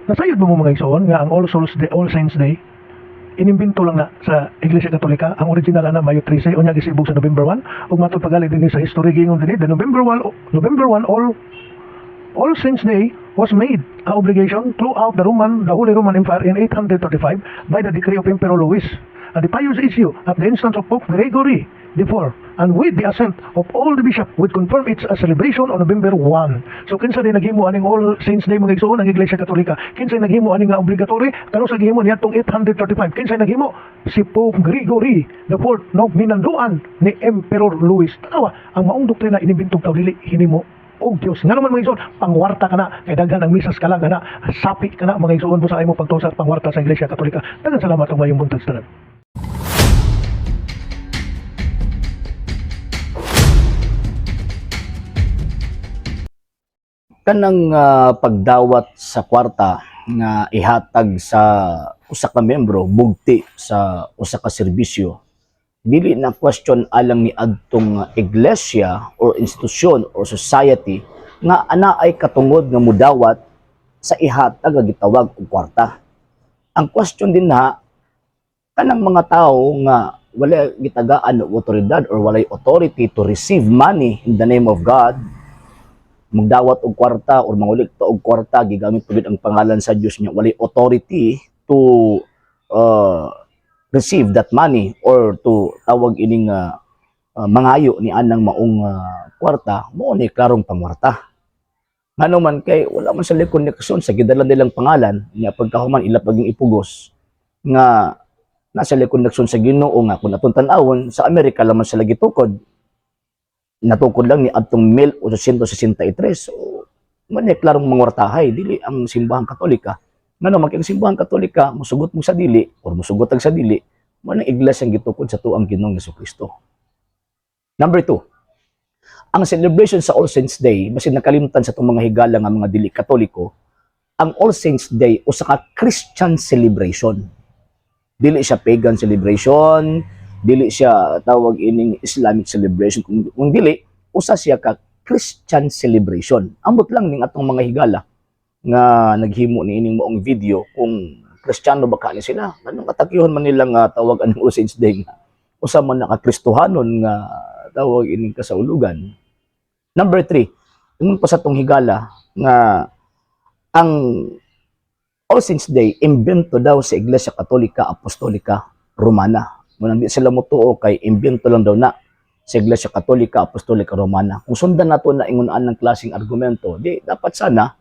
Nasayod mo mo, mga igsoon, nga ang All Souls Day, All Saints Day, inimbento lang na sa Iglesia Katolika. Ang original ana Mayo 13, unya gisibog sa November 1. Ug matod pagali dinhi sa history, gingon dinhi, the November 1, November 1 All Saints Day was made a obligation throughout the Holy Roman Empire in 835 by the decree of Emperor Louis and the pious issue at the instance of Pope Gregory IV and with the assent of all the bishop would confirm its a celebration on November 1. So kinsa din naghimo aning All Saints Day, mga igsoon? Ang Iglesia Katolika. Kinsa naghimo ani nga obligatory? Kanus-a gihimo niadtong 835? Kinsa naghimo? Si Pope Gregory the IV, no, minanduan ni Emperor Louis. Tanawa, ang maong doktrina inimbentong tao, dili hinimo og Dios. Nga naman, mga igsoon, pangwarta ka na, kay daghan ang misas ka lang ana, sapi ka na, mga igsoon, busa mo pagtuo sa pangwarta sa Iglesia Katolika. Daghang salamat ug maayong buntag sa tanan. Kanang pagdawat sa kwarta nga ihatag sa usa ka membro bugti sa usa ka serbisyo, dili na question alang ni adtong iglesia or institusyon or society nga ana ay katungod nga mudawat sa ihatag nga gitawag og kwarta. Ang question din na kanang mga tao nga wala gitagaan og otoridad or walay authority to receive money in the name of God, magdawat og kwarta or mangolekta og kwarta, gigamit pud ang pangalan sa Dios niya, walay authority to receive that money or to tawag ining mangayo ni anang maong kwarta, mao ni klarong pangwarta. Ngano man kay wala man sa koneksyon sa gidala nilang pangalan niya, pagkahuman ila paging ipugos nga nasa koneksyon sa Ginoo, nga kung atong tan-awon sa Amerika lang man sila gitukod, natukod lang ni adtong 1863. So man ni klarong mangwartahay, dili ang Simbahang Katolika. Ngano man kay ang Simbahang Katolika musugot mo sa dili or musugot sa dili, man ang iglesia ang gitukod sa tuang Ginoong Kristo. Number 2, ang celebration sa All Saints Day, basin nakalimtan sa itong mga higala nga mga dili Katoliko, ang All Saints Day usa ka Christian celebration. Dili siya pagan celebration, dili siya tawag ining Islamic celebration. Kung dili, usa siya ka Christian celebration. Ambot lang ning atong mga higala nga naghimo ni ining maong video kung Kristiyano ba kani sila. Anong katakyuhon man nila nga tawag anong All Saints Day nga usa man naka Kristohanon nga tawag ining kasaulugan? Number 3, ingon pa sa tong higala nga ang All Saints Day imbento daw sa Iglesia Katolika Apostolika Romana. Munang di sila motuo kay imbento lang daw na sa Iglesia Katolika Apostolika Romana. Kung sundan nato na ingunaan ng klaseng argumento, di dapat sana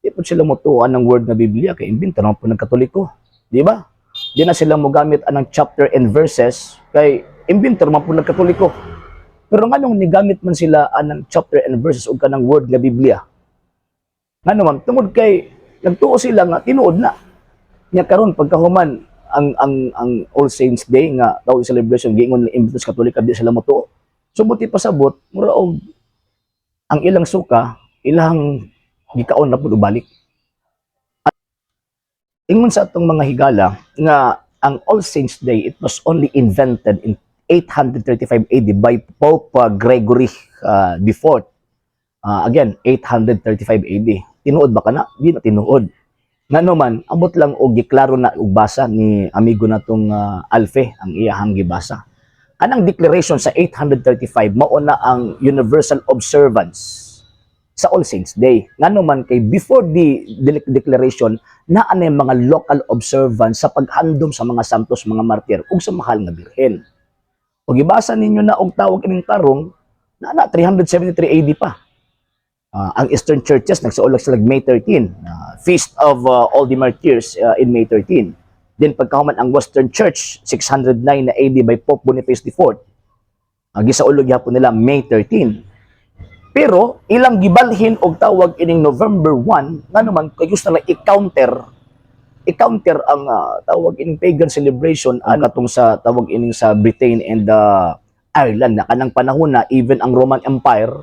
di po sila motuo ng word nga Biblia kay imbento naman po ng Katoliko. Di ba? Di na sila mogamit anang chapter and verses kay imbento naman po ng Katoliko. Pero nganong nigamit man sila anang chapter and verses ug kanang word nga Biblia? Ngano man tungod kay nagtuo sila nga tinuod na. Nya karon pagkahuman ang All Saints Day nga tawag celebration giingon ni imbento sa Katolika, di sila motuo. So buti pasabot, mura og ang ilang suka ilang gikaon na pud og balik. Ingon sa atong mga higala nga ang All Saints Day, it was only invented in 835 AD by Pope Gregory the Fourth. Again, 835 AD. Tinuod ba kana? Di na tinuod. Ngano man, abot lang og giklaro na og basa ni amigo natong Alfe ang iyahang gibasa. Kanang declaration sa 835, mao na ang universal observance sa All Saints Day. Ngano man kay before the declaration naa na yung mga local observance sa paghandom sa mga santos, mga martir ug sa mahal nga Birhen. Ug ibasa ninyo na og tawag ining tarong na 373 AD pa. Ang Eastern Churches nagsaulog sila May 13, Feast of all the Martyrs in May 13. Then pagkahuman ang Western Church 609 na AD by Pope Boniface IV. Gisaulog gyapon nila May 13. Pero ilang gibalhin og tawag ining November 1, ngano man kay gusto nila i-counter ang tawag ining pagan celebration ang katong sa tawag ining sa Britain and Ireland na kanang panahon na even ang Roman Empire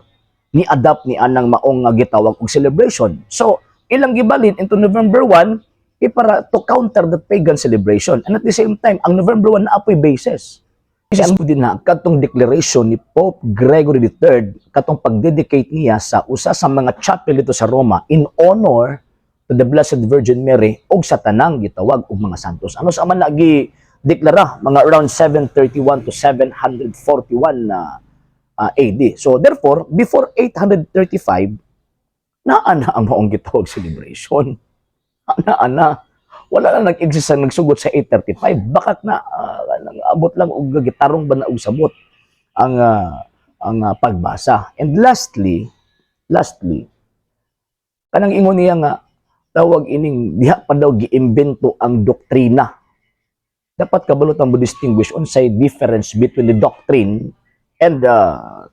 ni adapt ni anang maong nga gitawag og celebration. So ilang gibalhin into November 1 kay para to counter the pagan celebration. And at the same time, ang November 1 na apoy basis. Kasi ang din na katong declaration ni Pope Gregory III, katong pagdedicate niya sa usa sa mga chapel dito sa Roma in honor to the Blessed Virgin Mary ug sa tanang gitawag og mga santos. Ano sa man lagi deklara mga around 731 to 741 na AD. So therefore, before 835, naa na ang maong gitawag celebration. Naa na. Wala na nag-exist ang nagsugod sa 835. Bakat na abot lang og gitarong ba na og samot ang pagbasa. And lastly, kanang ingon niya nga tawag ining diha pa daw giimbento ang doktrina. Dapat kabalo tang mo distinguish unsay difference between the doctrine and the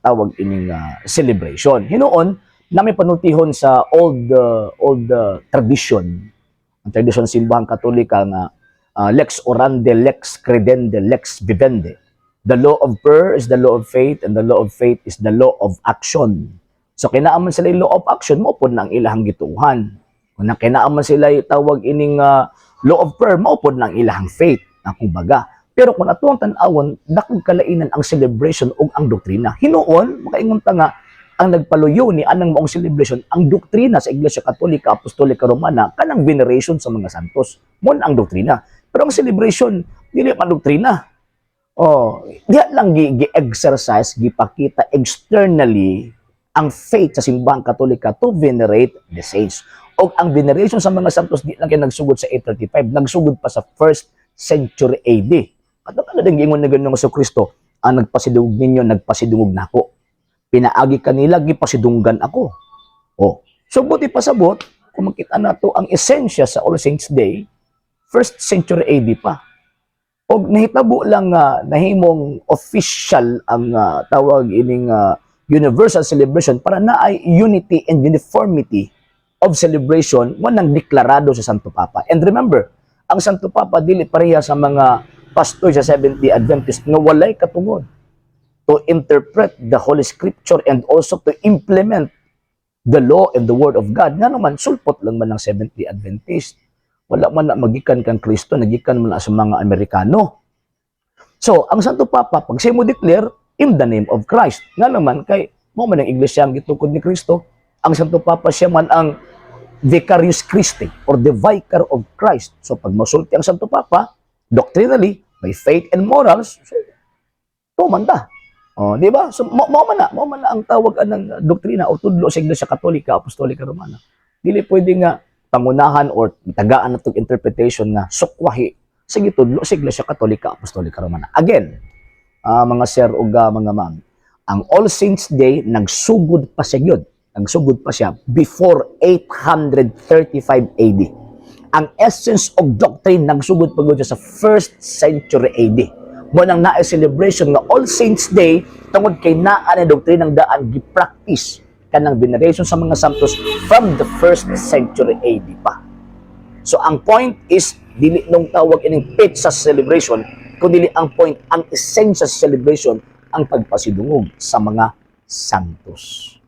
tawag ining celebration. Hinuon, na may panultihon sa old tradition, ang tradisyon sa Simbahang Katolika nga lex orandi, lex credendi, lex vivendi. The law of prayer is the law of faith and the law of faith is the law of action. So kinaaman sila yung law of action, mao pod na ang ilahang gituohan. Kung na kinaaman sila yung tawag ining law of prayer, mao pod na ang ilahang faith, na kumbaga. Pero kung ato ang tan-awon, dakong kalainan ang celebration ug ang doktrina. Hinuon, makaingon ta nga, ang nagpaluyo ni anang maong celebration, ang doktrina sa Iglesia Katolika Apostolika Romana, kanang veneration sa mga santos. Mao na ang doktrina. Pero ang celebration, dili man doktrina. Oh, diha lang gi-exercise, gipakita externally ang faith sa Simbahang Katolika to venerate the saints. O ang veneration sa mga santos di lang kay nagsugod sa 835, nagsugod pa sa first century AD. At ano din giingon na Ginoong Kristo, "Ang nagpasidungog ninyo, nagpasidungog nako. Pinaagi kanila, gipasidunggan ako." Oh. So buti pasabot, kung makita nato ang esensya sa All Saints Day, first century AD pa. Og nahitabo lang nga nahimong official ang tawag ining universal celebration para naay unity and uniformity of celebration mo nang deklarado sa Santo Papa. And remember, ang Santo Papa dili pareha sa mga pastor sa Seventh-day Adventist nga walay katungod to interpret the Holy Scripture and also to implement the law and the Word of God. Nga naman, sulpot lang man ng Seventh-day Adventist. Wala man na magikan kang Kristo, nagikan man na sa mga Amerikano. So, ang Santo Papa, pag siya mo declare, in the name of Christ. Nga naman, kay mao man ang iglesia ang gitukod ni Kristo. Ang Santo Papa, siya man ang Vicarius Christi or the Vicar of Christ. So, pag masulti ang Santo Papa, doctrinally, by faith and morals, so, tuman ta. Oh, di ba? So mao man na ang tawag anang doktrina o tudlo sa Iglesia Katolika Apostolika Romana. Dili pwede nga pangunahan or tagaan natong interpretation nga sukwahi sa gitudlo sa Iglesia Katolika Apostolika Romana. Again, mga sir ug mga ma'am, ang All Saints Day nagsugod pa siya gyud. Nagsugod pa siya before 835 AD. Ang essence of doctrine nagsugod pa gyud siya sa first century AD. Mao nang naay celebration nga All Saints Day tungod kay naa ni doktrinang daan gi-practice kanang veneration sa mga santos from the first century AD pa. So ang point is dili nung tawag ining petsa celebration, kundi ang point, ang essential celebration, ang pagpasidungog sa mga santos.